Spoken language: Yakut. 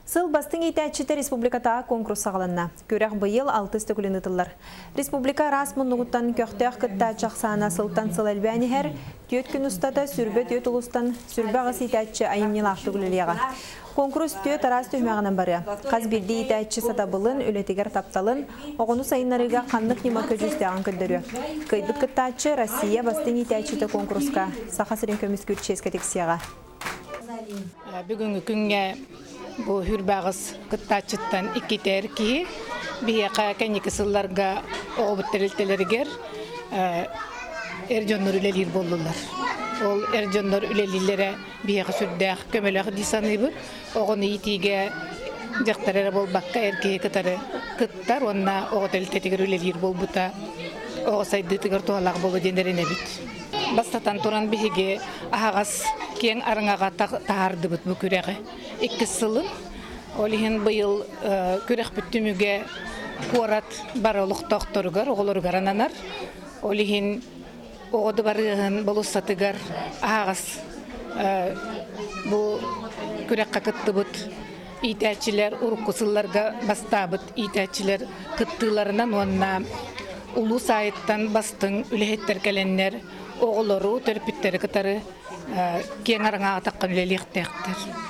Сыл бастыҥ иитээччитэ республикатааҕы куонкурус саҕаланна. Күрэх быйыл алтыс төгүлүн ыытыллар. Республика араас муннугуттан көхтөөх кыттааччы ахсаана сылтан сыл элбээн иһэр. Түөрт күн устата сүрбэ түөрт улуустан 28 иитээччи айымньылаахтык үлэлиэҕэ. Куонкурус түөрт араас түһүмэҕинэн барыа. Хас биирдии иитээччи сатабылын, үлэтигэр тапталын, оҕону сайыннарыыга ханнык ньыма көдьүүстээҕин көрдөрүө. Кыайбыт кыттааччы Россия бастыҥ иитээччитэ куонкуруска Саха сирин көмүскүүр чиэскэ тиксиэҕэ. Бүгүҥҥү күҥҥэ бу Хүрбаҕыс кыттааччыттан иккитэр киһи биһиэхэ кэнники сылларга оҕобут тэрилтэлэригэр эр дьоннор үлэлиир буоллулар. Ол эр дьоннор үлэлииллэрэ биһиэхэ сүрдээх көмөлөөх дии саныыбыт. Оҕону иитиигэ дьахтар эрэ буолбакка эр киһи кытары кыттар уонна оҕо тэрилтэтигэр үлэлиир буолбута оҕо сайдыытыгар туһалаах буолуо диэн эрэнэбит. Бастатан туран биһиги аһаҕас киэҥ араҥаҕа таһаардыбыт бу күрэҕи иккис сылын. Ол иһин быйыл күрэхпит түмүгэ куорат бары олохтоохторугар, оҕолоругар ананар. Ол иһин оҕо дыбарыаһын болуоссатыгар аһаҕас бу күрэххэ кыттыбыт иитээччилэр урукку сылларга бастаабыт иитээччилэр кыттыыларынан уонна улуус аайыттан бастыҥ үлэһиттэр кэлэннэр оҕолору, төрөппүттэри кытары киэҥ араҥаҕа таххан үлэлиэхтээхтэр.